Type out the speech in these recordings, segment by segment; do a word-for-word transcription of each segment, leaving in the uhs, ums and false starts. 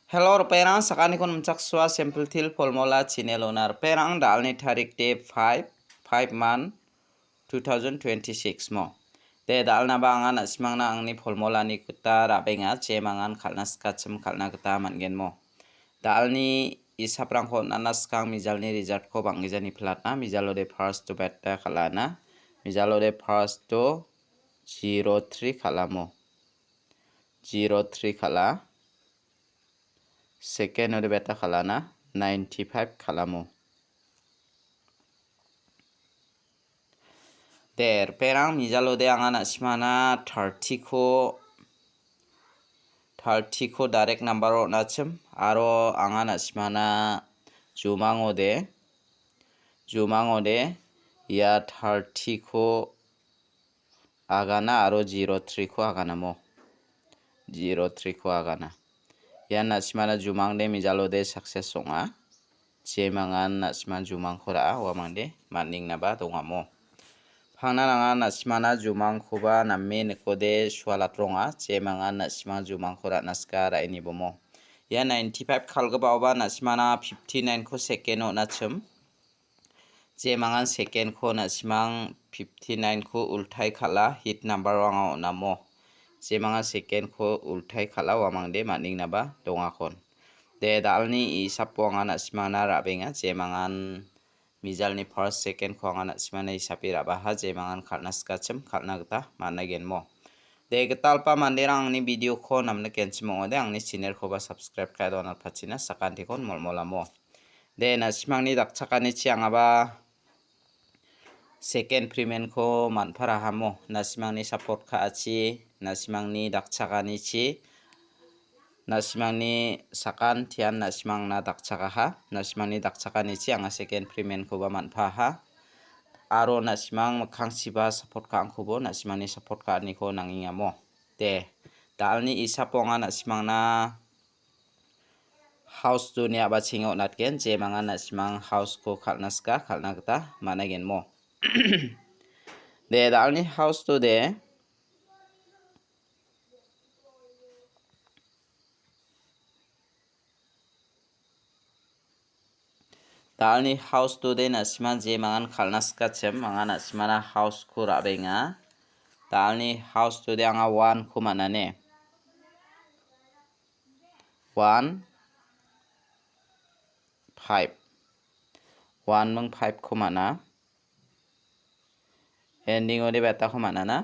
Hello, ripengrang, sakantikon nimchaksoa Simple Teer Formula channel-ona. Ripengrang, da·alni tarik de five, five month, two thousand twenty-six mo. De, da·alnaba anga na·simangna angni formulani gita ra·benga, jemangan kal·na sikachim kal·na gita man·gen mo. Da·alni isaprangko on·na skang mijalni result-ko bang·gijani platna, mijalo de first-o beta kal·ana, mijalo de first-o zero three kal·amo. Zero three kal·a. Second-o de beta kal·ana, ninety-five kal·amo. De, ripengrang, mijalode anga na·simana thirty-ko, thirty-ko direct number-o on·achim, aro anga na·simana jumangode, jumangode ia thirty-ko agana aro zero three-ko aganamo. Zero three-ko agana. Ian na·simana jumangde mijalode success ong·a. Jemangan na·siman jumangko ra·a, uamangde man·engnaba dongamo. Pangnan anga na·simana jumangkoba name nikode sualatronga, jemangan na·simang jumangko ra·na sika ra·enibomo. Ia ninety-five kal·gipaoba na·simana fifty-nine-ko second-o on·achim. Jemangan second-ko na·simang fifty-nine-ko ultai kal·a, hit number-o anga on·amo. Jemangan second-ko ultai kal·a, uamangde man·engnaba dongakon. De, da·alni isapo anga na·simangna ra·benga, jemangan mijalni first, second-ko anga na·simangna isape ra·baha, jemangan kal·na sikachim kal·na gita man·aigenmo. De, gitalpa manderang angni video-ko namnikenchim ong·ode, angni channel-koba subscribe ka·e donatpachina sakantikon molmolamo. De, na·simangni dakchakanichi angaba second payment-ko man·parahamo. Na·simangni support ka·achi, na·simangni dakchakanichi, na·simangni sakantian na·simangna dakchakaha. Na·simangni dakchakanichi anga second payment-koba man·paha. Aro na·simang mikkangchiba support ka·angkobo na·simangni support ka·aniko nangengamo. De, da·alni isapo anga na·simangna house-oni a·bachengo on·atgen, jemangan na·simang house-ko kal·na sika, kal·na gita man·aigenmo. De, da·alni house-ode, da·alni house-ode na·simang jemangan kal·na sikachim, anga na·simana house-ko ra·benga. Da·alni house-ode anga one-ko man·ane. One, five. One ming five-ko man·a. Ending-ode beta-ko man·ana.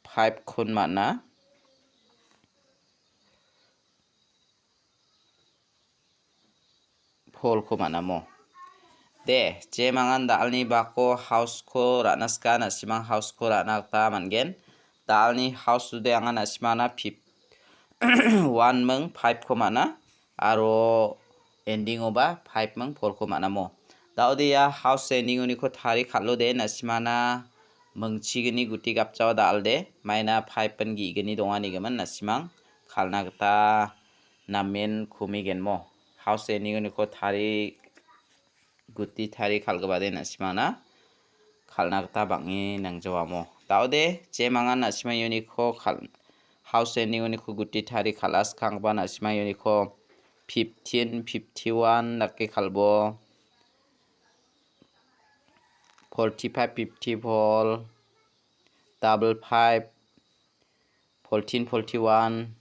Five-kon man·a. Four-ko man·amo. De, jemangan da·alni bako house-ko ra·na sika, na·simang house-ko ra·na gita man·gen. Da·alni house-ode anga na·simana fif-, one ming five-ko man·a, aro ending-oba five ming four-ko man·amo. Da·ode ia house ending-oniko tari kal·ode, na·simana mingchigni guti gapjao da·alde, maina five pin ge·gni donganigimin na·simang kal·na gita namen kumigenmo. House ending-oniko tari, guti tari kal·gipade na·simana kal·na gita bang·e nangjawamo. Da·ode, jemangan na·sima uniko kal-, house ending-oniko guti tari kal·a skanggipa na·sima uniko fifteen, fifty-one dake kal·bo. Forty-five, fifty-four, double five, fourteen, forty-one,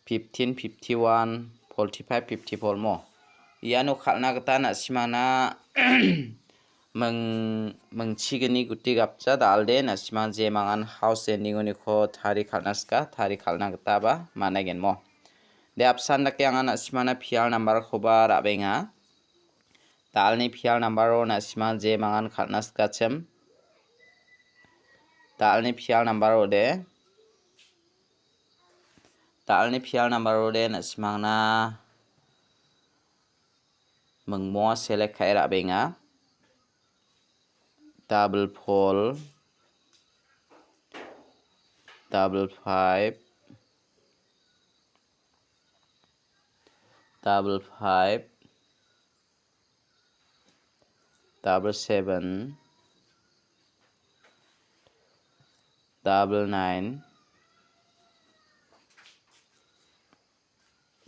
fifteen, fifty-one, forty-five, fifty-four mo. Iano kal·na gita na·simana ming-, mingchigni guti gapja da·alde na·sima jemangan house ending-oniko tari kal·na sika, tari kal·na gitaba man·aigenmo. De apsan dake anga na·simana pial number-koba ra·benga. Da·alni pial number-o na·sima jemangan kal·na sikachim. Da·alni pial number-ode, da·alni pial number-ode na·simangna mingmoa select ka·e ra·benga. Double four, double five, double five, double seven, double nine,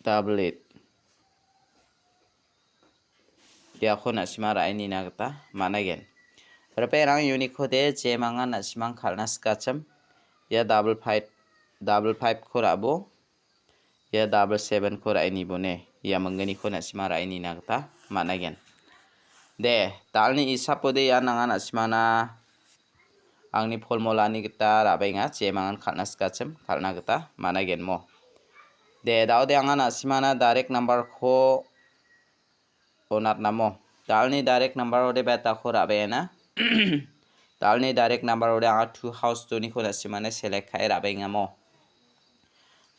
double eight. Iako na·sima ra·e nina gita man·aigen. Ripengrang uniko de jemangan na·simang kal·na sikachim. Ia double five, double five ko ra·bo. Ia double seven ko ra·e nibone. Ia mingginiko na·sima ra·e nina gita man·aigen. De, dalni isapode ia nanga na·simana angni polmolani gita ra·baenga, jemangan kal·na sikachim, kal·na gita man·aigenmo. De, daode anga na·simana direct number ko onatnamo. Dalni direct number ode beta ko ra·baena. Dalni direct number ode anga two house doniko na·simane select ka·e ra·baengamo.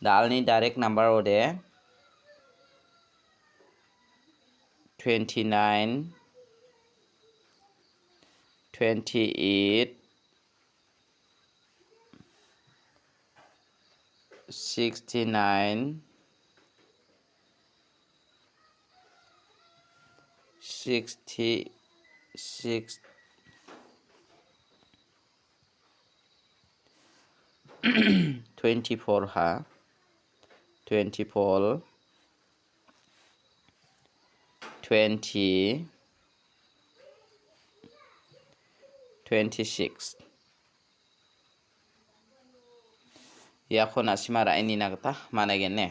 Dalni direct number ode twenty-nine, twenty-eight, sixty-nine, sixty-six, twenty-four ha, twenty-four, twenty, twenty-six. Iako na·sima ra·e nina gita man·aigen ne.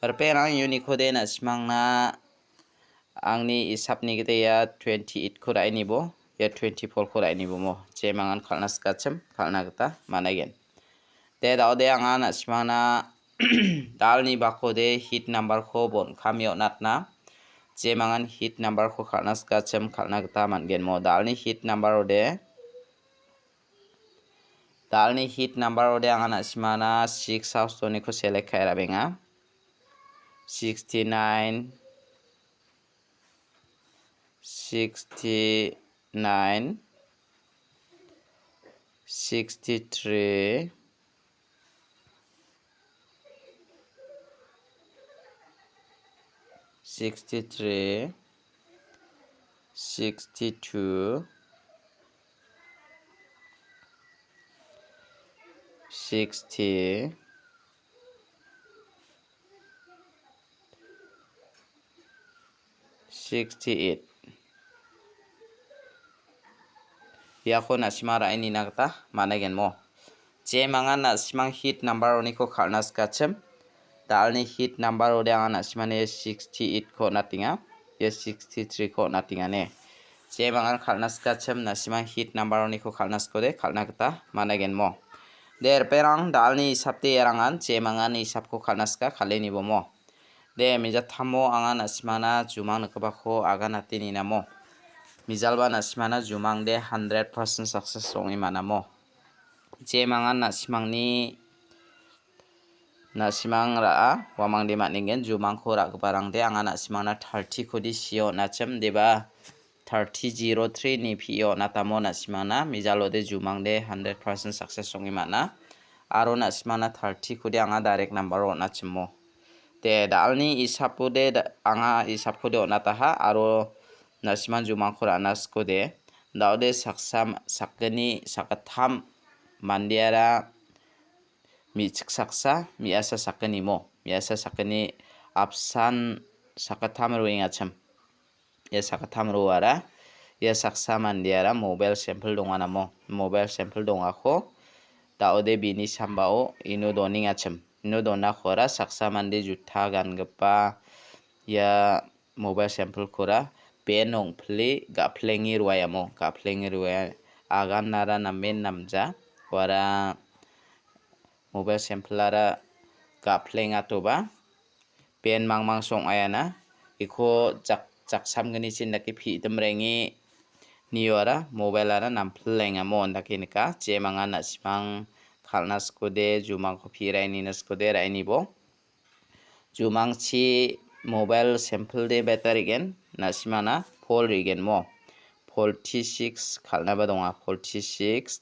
Ripengrang uniko de na·simangna angni isapni gita ia twenty-eight ko ra·e nibo, ia twenty-four ko ra·e nibo mo. Jemangan kal·na sikachim, kal·na gita man·aigen. De, daode anga na·simangna dalni bakode hit number ko bon·kame on·atna. Jemangan hit number ko kal·na sikachim, kal·na gita man·gen mo. Dalni hit number ode Dalni hit number ode anga na·simana six house doniko select ka·e ra·benga. Sixty-nine, sixty-nine, sixty-three, sixty-three, sixty-two, sixty, sixty-eight. Iako na·sima ra·e nina gita man·aigen mo. Jemangan na·simang hit number oniko kal·na sikachim. Dalni hit number ode anga na·simani sixty-eight ko on·atenga. Ia sixty-three ko on·atenga ne. Jemangan kal·na sikachim na·simang hit number oniko kal·na sikode kal·na gita man·aigen mo. De, ripengrang dalni hisapde erangan jemangan hisapko kal·na sika kal·e nibo mo. De, mijatamo anga na·simana jumang nikgipako aganate ninamo. Mijalba na·simana jumangde hundred percent success ong·e man·amo. Jemangan na·simangni, na·simang ra·a, uamangde man·engen, jumangko ra·giparangde anga na·simangna thirty kode sio on·achim, deba thirty zero three ni P E on·atamo na·simangna, mijalode jumangde hundred percent success ong·e man·a. Aro na·simangna thirty kode anga direct number on·achimo. De, dalni isapode da-, anga isapkode on·ataha, aro na·simang jumangko ra·na sikode. Daode saksa, sakgni, sakgittam mandeara me·chik saksa, me·asa sakgnimo. Me·asa sakgni apsan sakgittam roengachim. Ia sakgittam roara, ia saksa mandeara mobile sample donganamo. Mobile sample dongako daode bini sambao ino donengachim. Ino donakora saksa mande juta gangipa ia mobile sample-kora pen ong·pile ga·plenge roaiamo. Ga·plenge roaia aganara namen namja. Uara mobile sample-ara ga·plengatoba. Pen mangmangso ong·aiana. Iko jak-, jaksamgnisin dake pi·dimrenge nioara mobile-ara nampilengamo indake nika. Jemangan na·simang kal·na sikode, jumangko pi·raini na sikode, rainibo. Jumangchi mobile sample de beta re·gen, na·simana pol re·genmo. Forty six kal·naba donga, forty six.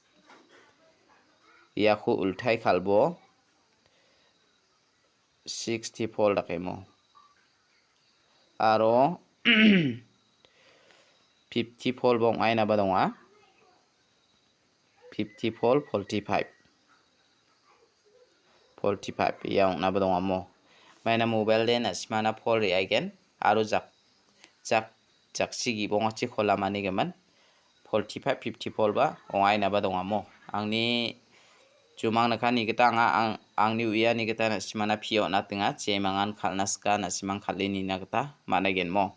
Iako ultai kal·bo. Sixty pol dakemo. Aro fifty pol bong·ainaba donga. Fifty pol, forty five. forty-five ia ong·naba dongamo. Maina mobile de na·simana pol re·aigen aro jak, jak, jaksi gibongachi kolamanigimin forty-five, fifty-four ba ong·ainaba dongamo. Angni jumang nikani gita anga ang, angni uiani gita na·simana pio on·atenga, jemangan kal·na sika na·simang kal·e nina gita man·aigenmo.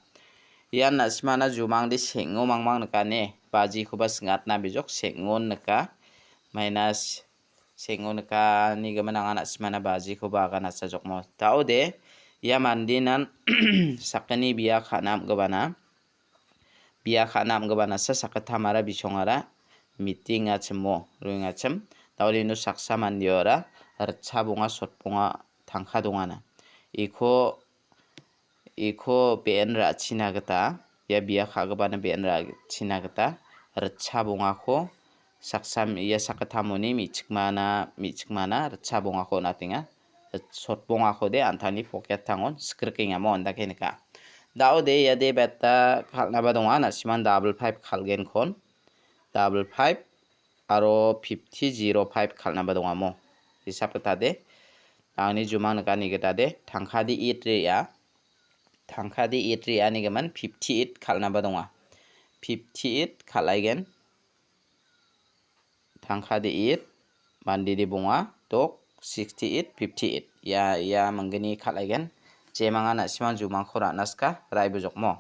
Ian na·simana jumangde seng·o mangmang nikane, bajikoba sing·atna bijok seng·on nika. Minus seng·o nika, nigimin anga na·simana bajikoba aganachajokmo. Daode, ia mandenan sakgni bia ka·na am·gipana, bia ka·na am·gipanasa sakgittamara bisongara meeting-achimo roengachim. Daode uno saksa mandeora ritcha bonga, sotbonga tangka dongana. Iko iko be·en ra·china gita, ia bia ka·gipana be·en ra·china gita ritcha bongako saksa, ia sakgittamoni me·chikmana, me·chikmana ritcha bongako on·atenga. Sotbongakode an·tangni pocket-angon sikrikenga mo indake nika. Daode iade beta kal·naba donga, na·siman double five kal·genkon. Double five aro fifty zero five kal·naba dongamo. Hisap gitade. Angni jumang nikani gitade. Tangkade eight re·a. Tangkade eight re·anigimin fifty eight kal·naba donga. Fifty eight kal·aigen. Tangkade eight, mandede bonga, dok, sixty eight, fifty eight. Ia, ia manggni kal·aigen. Jemanga na·simang jumangko ra·na sika, raibojokmo.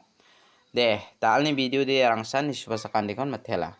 De, da·alni video de rangsan nisuba sakandikon matela.